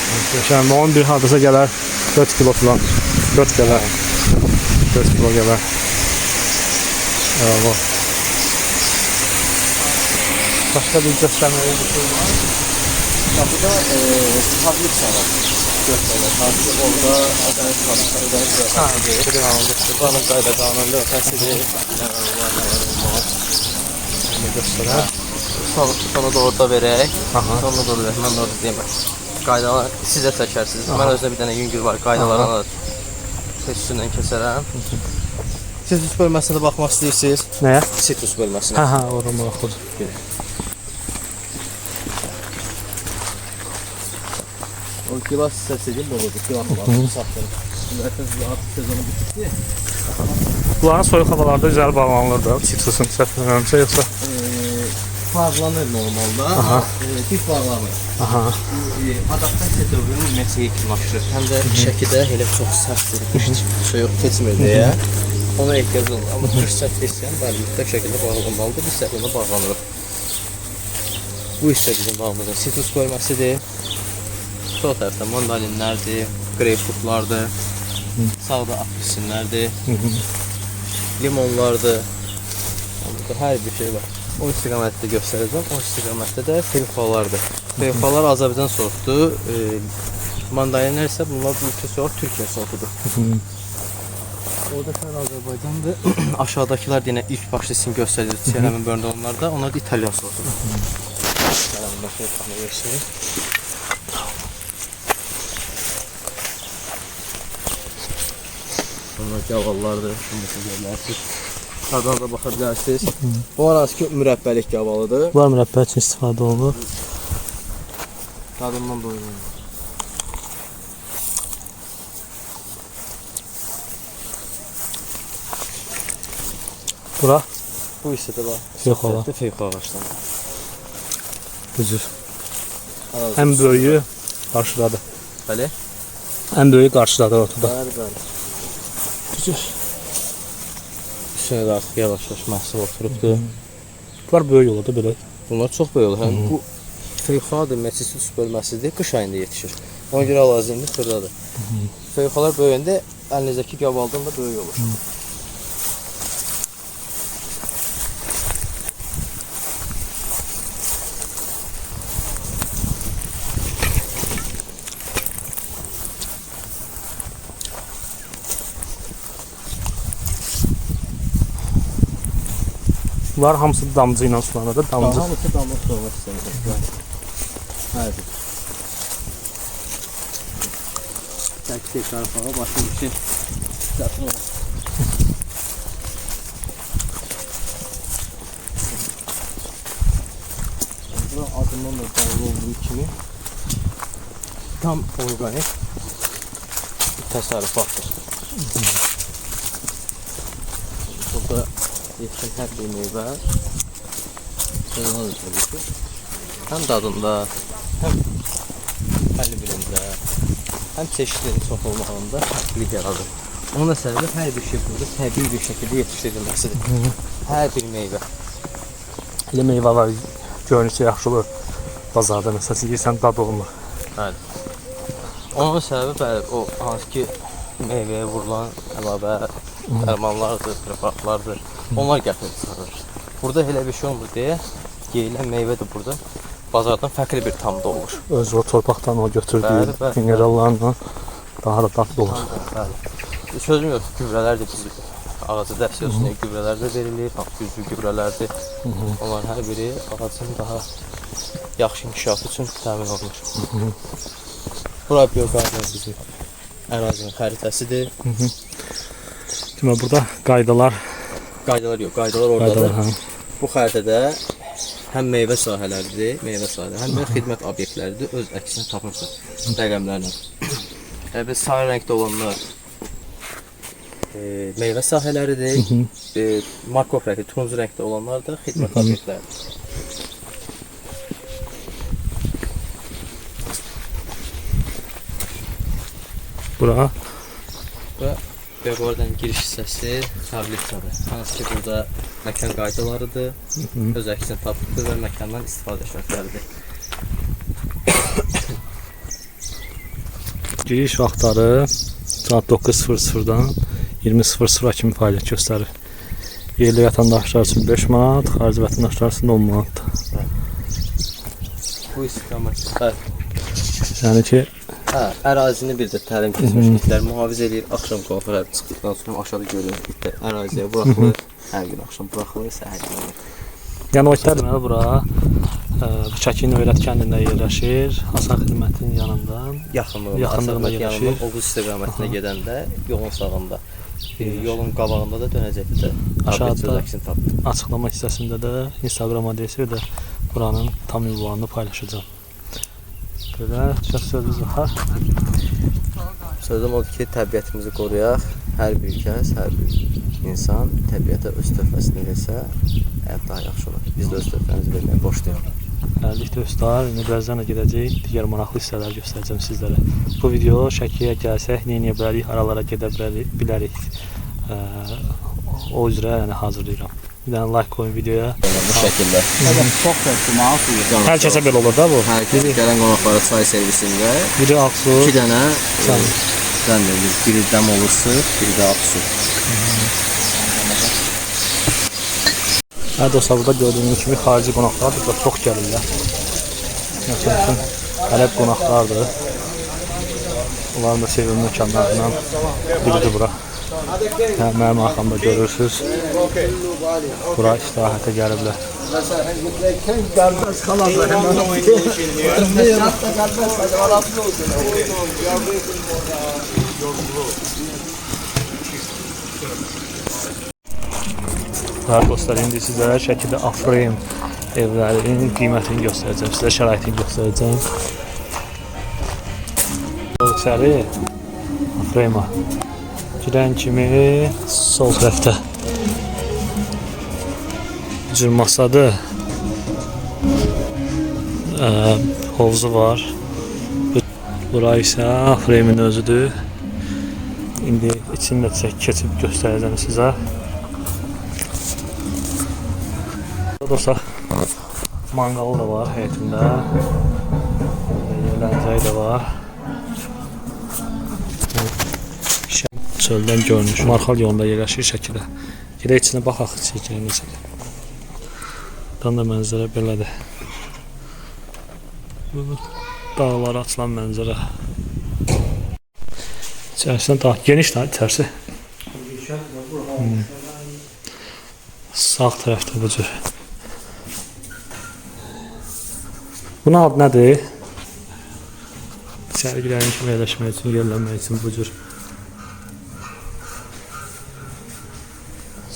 Möhtəşəm. Onun bir hardasa gələr 4 kilo falan. 4 gələr. 4 kilo gələr. Əla. Başqa bir göstərməli bir şey var. Qapıda fabrika var. Göstərlər. Hansı orada ödəniş lövhəsidir. Buranın qayda qanun lövhəsidir. Nə var, nə var, olmaz. Bunu göstərər. Sona da orada verək. Sona da orada verək. Mən də orada deyim. Qaydalar siz də çəkərsiniz. Mən özümdə bir dənə yüngül var. Qaydalarını da tez üstündən keçərəm. Sitrus bölməsinə də baxmaq istəyirsiniz? Nəyə? Sitrus bölməsinə. Hə, orada maraqlıdır. O gilas hissəsidir, doludur. Gilas var, saxlayır. Artıq sezonu bitdi. Bunların soyuq havalarda gözəl bağlanılır da, sitrusun səhv eləmirəmsə, yoxsa? Bağlanır normalda, dik bağlanır. Adaptasiya dövrünü ümumiyyətcə yekunlaşdırır. Həm də Şəkidə elə çox sərtdir, qış soyuq keçmir deyə ona ehtiyac olmur. Amma qış sərt keçsən, bəli, mütləq şəkildə bağlanmalıdır. Biz də buna bağlanırıq. Bu hissə bizim bağımızın sitrus bölməsidir. Sol tərəfdə mandalinlərdir, greypfrutlardır, sağda apelsinlərdir, limonlardır. Burada hər bir şey var. O istiqamətdə göstərəcəm. O istiqamətdə də feyxalardır. Feyxalar Azərbaycan sortudur. Mandalinlər isə bunlar bu iki sort Türkiyə sortudur. Oradakılar Azərbaycandır. Aşağıdakılar da yenə ilk başda sizin göstərdiyiniz çiyələmin bölündə onlar da, onlar da İtalyan sortudur. Gəlin, başa göstərim. Bunlar gavallardır. Bunu da bilərsiniz. Tadına da baxa bilərsiniz. Bu arası ki, mürəbbəlik gavalıdır. Bunlar mürəbbə üçün istifadə olunur. Tadından doyulur. Bura? Bu hissədə bax. Feyxola. Feyxola ağacları. Bu cür. Ən böyüyü qarşıdadır. Bəli. Ən böyüyü qarşıdadır ortada. Bəli, bəli. Bu cür. Üstünə də artıq yavaş-yavaş məhsul oturubdur. Bunlar böyük olur da belə. Bunlar çox böyük olur. Həm bu feyxadır, məhsulsuz bölməsidir, qış ayında yetişir. Ona görə hal-hazırda indi xırdadır. Feyxalar böyüyəndə əlinizdəki gavaldan da böyük olur. Bunlar hamısı damcı ilə sulanır da, damcı. Hamısı damla sulama sistemidir. Bəli. Tək tarafağa başqa bir şey çətin olur. Bura adından da bəlli olduğu kimi tam orqanik təsərrüfatdır. Burada yetişən hər bir meyvə təbii ki, həm dadında, həm kalibrində, həm çeşitliliyin çox olmağında fərqlilik yaradır. Onun da səbəbi hər bir şey burada təbii bir şəkildə yetişdirilməsidir. Hər bir meyvə. Elə meyvə var, görünüşü yaxşı olur. Bazarda məsələn yeyirsən dadı olmur. Bəli. Onun səbəbi bəli, o hansı ki meyvəyə vurulan əlavə dərmanlardır, preparatlardır. Onlar gətirir çıxarır. Burada elə bir şey olmur deyə yeyilən meyvə də burada bazardan fərqli bir tamda olur. Öz o torpaqdan o götürdüyü minerallarla daha da dadlı olur. Bəli. Sözüm yox, gübrələr də biz ağaca dəstək olsun deyə gübrələr də verilir, güclü gübrələrdir. Onların hər biri ağacın daha yaxşı inkişafı üçün təmin olunur. Bura bioqardan bizim ərazinin xəritəsidir. Demək burada qaydalar. Qaydalar yox, qaydalar oradadır. Qaydalar, hə. Bu xəritədə həm meyvə sahələridir, həm də xidmət obyektləridir, öz əksini tapırsan rəqəmlərlə. Biz sarı rəngdə olanlar meyvə sahələridir, markov rəngli, turuncu rəngdə olanlar da xidmət obyektləridir. Bura? Bura Bioqordan giriş hissəsi tablitsadır. Hansı ki burada məkan qaydalarıdır, öz əksini tapıbdır və məkandan istifadə şərtləridir. Giriş vaxtları saat 9:00-dan 20:00-a kimi fəaliyyət göstərir. Yerli vətəndaşlar üçün 5 manat, xarici vətəndaşlar üçün 10 manatdır. Bu istiqamət. Yəni ki, hə, ərazini bir də təlim keçmiş itlər mühafizə eləyir. Axşam qonaqlar çıxdıqdan sonra aşağıda görünür itlər əraziyə buraxılır. Hər gün axşam buraxılır, səhər gəlir. Yəni o itlər deməli bura Şəki Nöyrət kəndində yerləşir. Asan xidmətinin yanında. Yaxınlığında yerləşir. Oğuz istiqamətinə gedəndə yolun sağında, yolun qabağında da dönəcəkdə də aşağıda açıqlama hissəsində də Instagram adresi və də buranın tam ünvanını paylaşacağam. Belə, çox sözünüz var. Sözüm odur ki, təbiətimizi qoruyaq. Hər bir kəs, hər bir insan təbiətə öz töhfəsini versə, həyat daha yaxşı olar. Biz də öz töhfəmizi verməyə borcluyuq. Hələlik dostlar, indi birazdan da gedəcəyik. Digər maraqlı hissələr göstərəcəm sizlərə. Bu video Şəkiyə gəlsək, nə edə bilərik, haralara gedə bilərik. O üzrə yəni hazırlayıram. Bir dənə like qoyun videoya. Bu şəkildə. Çox təşkimat suyu. Hər kəsə belə olur da bu. Hər kəs gələn qonaqlara çay servisində biri ağ su, iki dənə dəm verilir. Biri dəm olur su, biri də ağ su. Hə dostlar, burada gördüyünüz kimi xarici qonaqlar burada çox gəlirlər. Məsəl üçün ərəb qonaqlardır. Onların da sevimli məkanlarından biridir bura. Hə, mənim arxamda görürsünüz. Bura istirahətə gəliblər. Hə, dostlar, indi sizlərə Şəkidə A-frame evlərinin qiymətini göstərəcəm, sizə şəraitini göstərəcəm. İçəri A-frame-a girən kimi sol tərəfdə. Bu cür masadır. Hovuzu var. Bura isə freymin özüdür. İndi içini də keçib göstərəcəm sizə. Dostlar, manqalı da var həyətində. Yerlənəcəyi də var. Çöldən görünüş. Marxal yolunda yerləşir Şəkidə. Gedək içinə baxaq, çəkək necədir. Buradan da mənzərə belədir. Bu dağlara açılan mənzərə. İçərisindən daha geniş daha içərisi. Sağ tərəfdə bu cür. Bunun adı nədir? İçəri girən kimi yerləşmək üçün, yerlənmək üçün bu cür.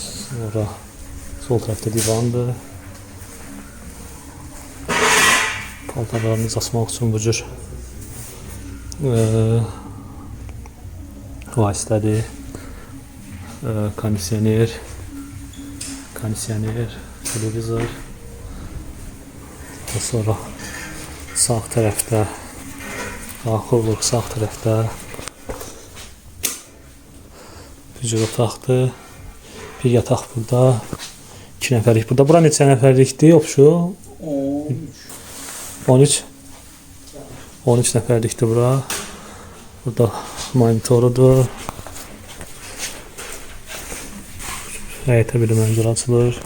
Sonra sol tərəfdə divandır. Paltarlarınızı asmaq üçün bu cür vasitədir. Kondisioner, televizor. Daha sonra sağ tərəfdə daxil oluruq, sağ tərəfdə bu cür otaqdır. Bir yataq burada, 2 nəfərlik burada. Bura neçə nəfərlikdir? Opşu? 13. 13 nəfərlikdir bura. Burada monitorudur. Həyətə bir mənzərə açılır.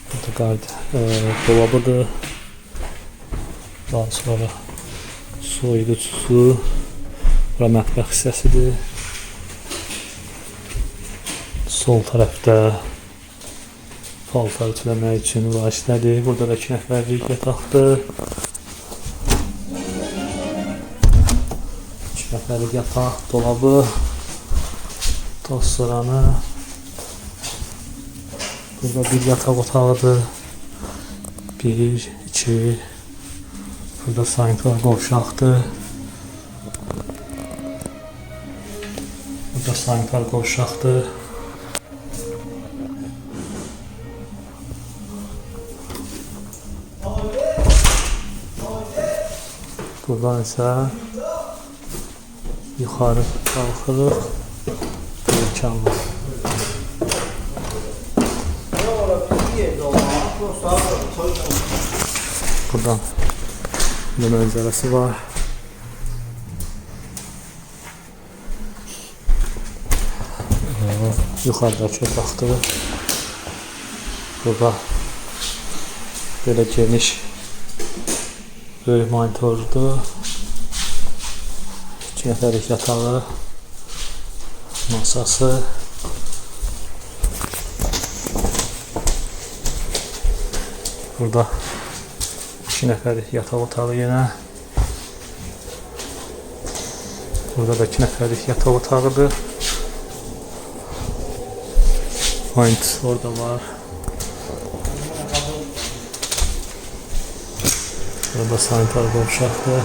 Burada qard dolabıdır. Daha sonra soyuducusu. Bura mətbəx hissəsidir. Sol tərəfdə paltar ütüləmək üçün vasitədir. Burada da 2 nəfərlik yataqdır. 2 nəfərlik yataq, dolabı, tostoranı. Burada bir yataq otağıdır. 1, 2. Burada sanitar qovşaqdır. Burada sanitar qovşaqdır. Buradan isə yuxarı qalxırıq. Pilləkən var. Buradan bir mənzərəsi var. Yuxarıdakı otaqdır. Burada belə geniş böyük monitordur. 2 nəfərlik yatağı, masası. Burada 2 nəfərlik yataq otağı yenə. Burada da 2 nəfərlik yataq otağıdır. Monitor da var. Burada sanitar qovşaqdır.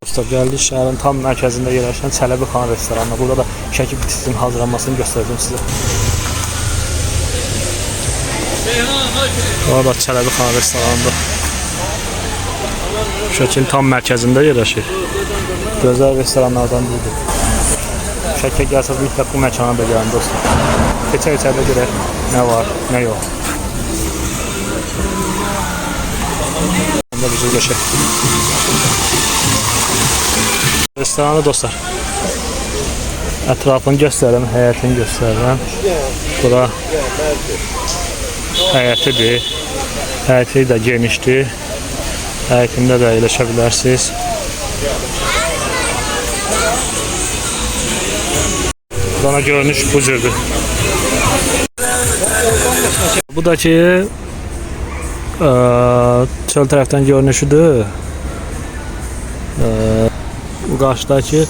Dostlar, gəldik şəhərin tam mərkəzində yerləşən Çələbi Xan restoranına. Burada da Şəki bitkisinin hazırlanmasını göstərəcəm sizə. Burada da Çələbi Xan restoranıdır. Şəkinin tam mərkəzində yerləşir. Gözəl restoranlardan biridir. Şəkiyə gəlsəz mütləq bu məkana da gəlin dostlar. Keçək içəridə görək nə var, nə yox. Onda bizi geçək. Restoranı dostlar. Ətrafını göstərirəm, həyətini göstərirəm. Bura həyətidir. Həyəti də genişdir. Həyətində də əyləşə bilərsiniz. Buradan görünüş bu cürdür. Bu da ki çöl tərəfdən görünüşüdür. Bu qarşıdakı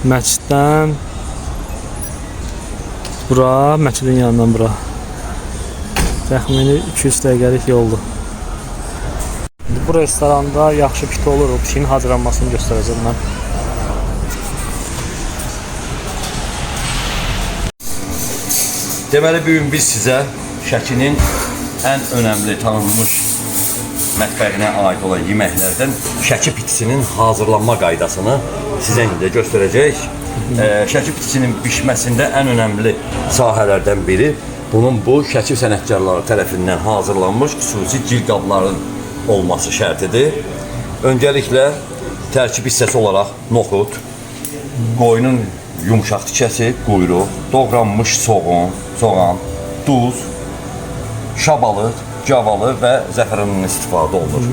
məsciddən bura, məscidin yanından bura. Təxmini 200 dəqiqəlik yoldur. Bu restoranda yaxşı piti olur. O pitinin hazırlanmasını göstərəcəm mən. Deməli, bu gün biz sizə Şəkinin ən önəmli tanınmış mətbəxinə aid olan yeməklərdən Şəki pitisinin hazırlanma qaydasını sizə indi göstərəcəyik. Şəki pitisinin bişməsində ən önəmli sahələrdən biri bunun bu Şəki sənətkarları tərəfindən hazırlanmış xüsusi gil qabların olması şərtidir. Öncəliklə tərkib hissəsi olaraq noxud, qoyunun yumşaq tikəsi, quyruq, doğranmış soğan, duz, şabalı, cavalı və zəfərandan istifadə olunur.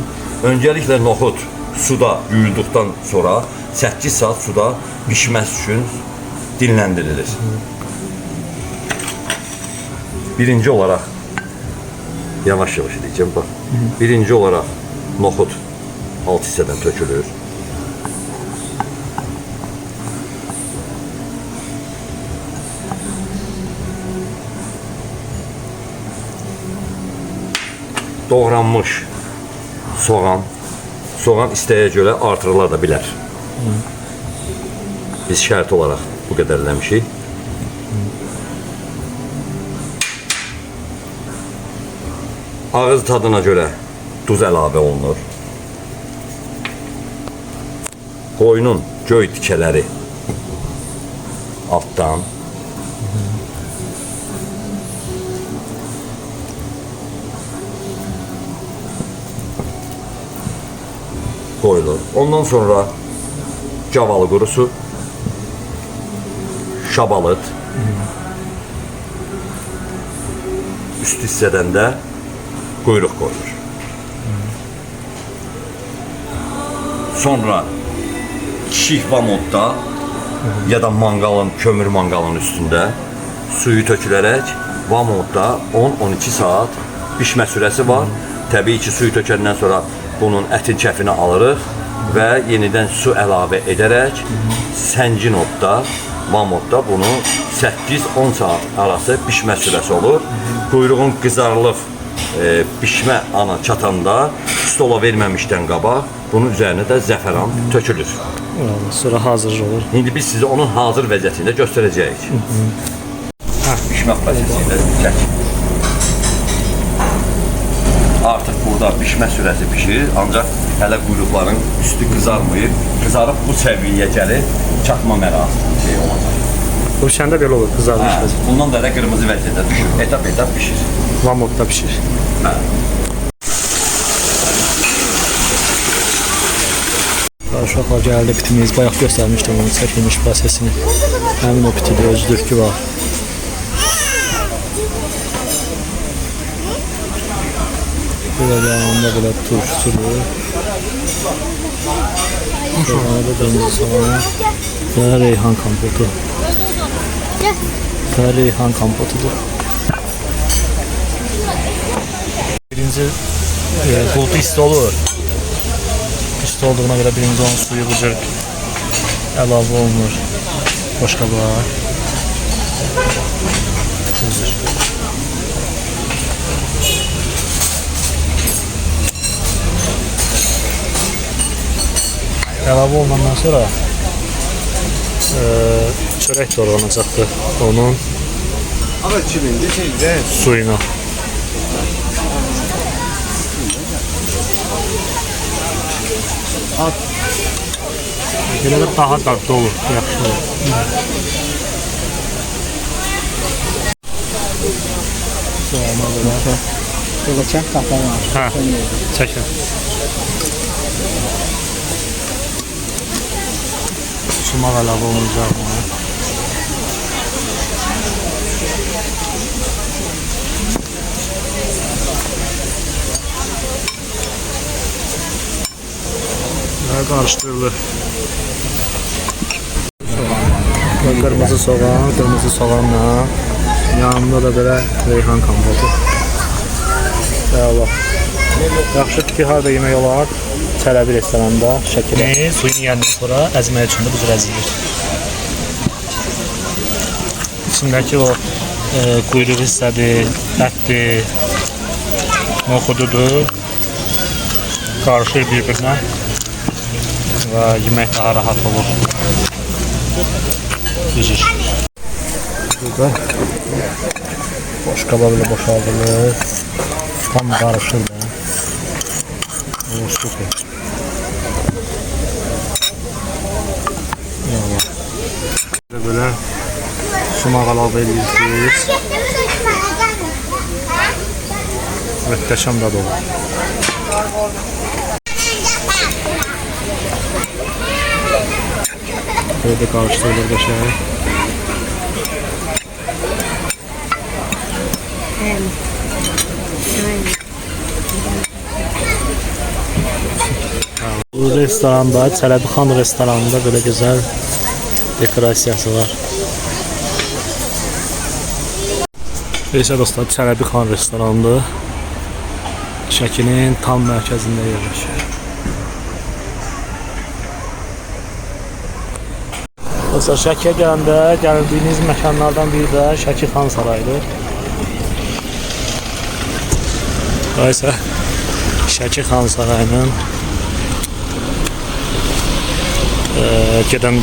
Öncəliklə noxud suda yuyulduqdan sonra 8 saat suda bişməsi üçün dinləndirilir. Birinci olaraq yavaş-yavaş edəcəm bax. Birinci olaraq noxud alt hissədən tökülür. Doğranmış soğan, soğan istəyə görə artırıla da bilər. Biz şərt olaraq bu qədərləmişik. Ağız tadına görə duz əlavə olunur. Qoyunun göy tikələri altdan. Qoyulur. Ondan sonra cavalı qurusu, şabalıd, üst hissədən də quyruq qoyulur. Sonra kiçik vamodda ya da manqalın, kömür manqalın üstündə suyu tökülərək vamodda 10-12 saat bişmə sürəsi var. Təbii ki, suyu tökəndən sonra bunun ətin kəfini alırıq və yenidən su əlavə edərək səngin odda, vamodda bunu 8-10 saat arası bişmə sürəsi olur. Quyruğun qızarılıb bişmə ana çatanda stola verməmişdən qabaq bunun üzərinə də zəfəran tökülür. Sonra hazır olur. İndi biz sizə onun hazır vəziyyətində göstərəcəyik. Bişmə prosesi ilə çək. Artıq burada bişmə sürəsi pişirir, ancaq hələ quyruqların üstü qızarmayıb. Qızarıb bu səviyyəyə gəlib çatma mərasimi şey olacaq. Bu pişəndə belə olur, qızarmış vəziyyət. Bundan da elə qırmızı vəziyyətə düşür. Etap-etap pişir. Vamodda pişir. Hə. Uşaqlar gəldi pitimiz, bayaq göstərmişdim onun çəkilmiş prosesini. Həmin o pitidir, özüdür ki var. Belə yanında belə turşusudur. Soğanı da qırmızı soğanı və reyhan kompotu. Və reyhan kompotudur. Birinci qultu isti olur. İsti olduğuna görə birinci onun suyu bu cür əlavə olunur. Boşqabağa. Üzür. Əlavə olunandan sonra çörək doğranacaqdır onun suyuna. Belə də daha dadlı olur, yaxşı olur. Soğana belə. Belə çək, qapağı var. Hə, çəkin. Sumaq əlavə olunacaq buna. Və qarışdırılır. Qırmızı soğan, qırmızı soğanla yanında da belə reyhan kompotu. Əla. Yaxşı ki, harada yemək olar? Çələbi restoranda, Şəkidə. Suyunu yiyəndən sonra əzmək üçün də bu cür əzilir. İçindəki o quyruq hissədir, ətdir, noxududur. Qarışır bir-birinə və yemək daha rahat olur. Üzür. Burada boş qaba belə boşaldılır. Tam qarışır da. O, super. Eyvallah. Belə sumaq əlavə edirsiniz. Möhtəşəm dadı olur. Belə də qarışdırılır qəşəng. Bu restoranda, Çələbixan restoranında belə gözəl dekorasiyası var. Neyse dostlar, Çələbixan restoranıdır. Şəkinin tam mərkəzində yerləşir. Dostlar, Şəkiyə gələndə gəldiyiniz məkanlardan biri də Şəki Xan Sarayıdır. Bura isə Şəki Xan Sarayının gedən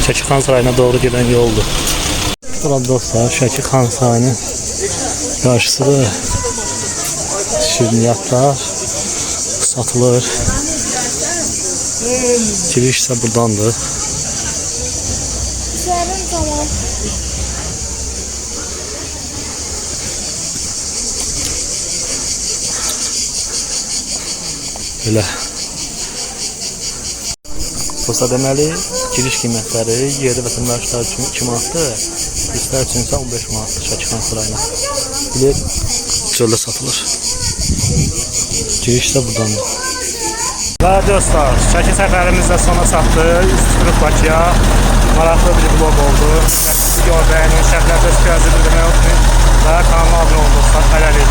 Şəki Xan Sarayına doğru gedən yoldur. Bura dostlar, Şəki Xan Sarayının qarşısıdır. Şirniyyatlar satılır. Giriş isə burdandır. Belə. Dostlar, deməli, giriş qiymətləri yerli vətəndaşlar üçün 2 manatdır, turistlər üçün isə 15 manatdır Şəki Xan Sarayına. Bilet çöldə satılır. Giriş də burdandır. Və dostlar, Şəki səfərimiz də sona çatdı. Üz tuturuq Bakıya. Maraqlı bir vlog oldu. Video bəyənin, şərhlərdə öz fikirlərinizi bildirməyi unutmayın və kanalıma abunə olun dostlar. Hələlik.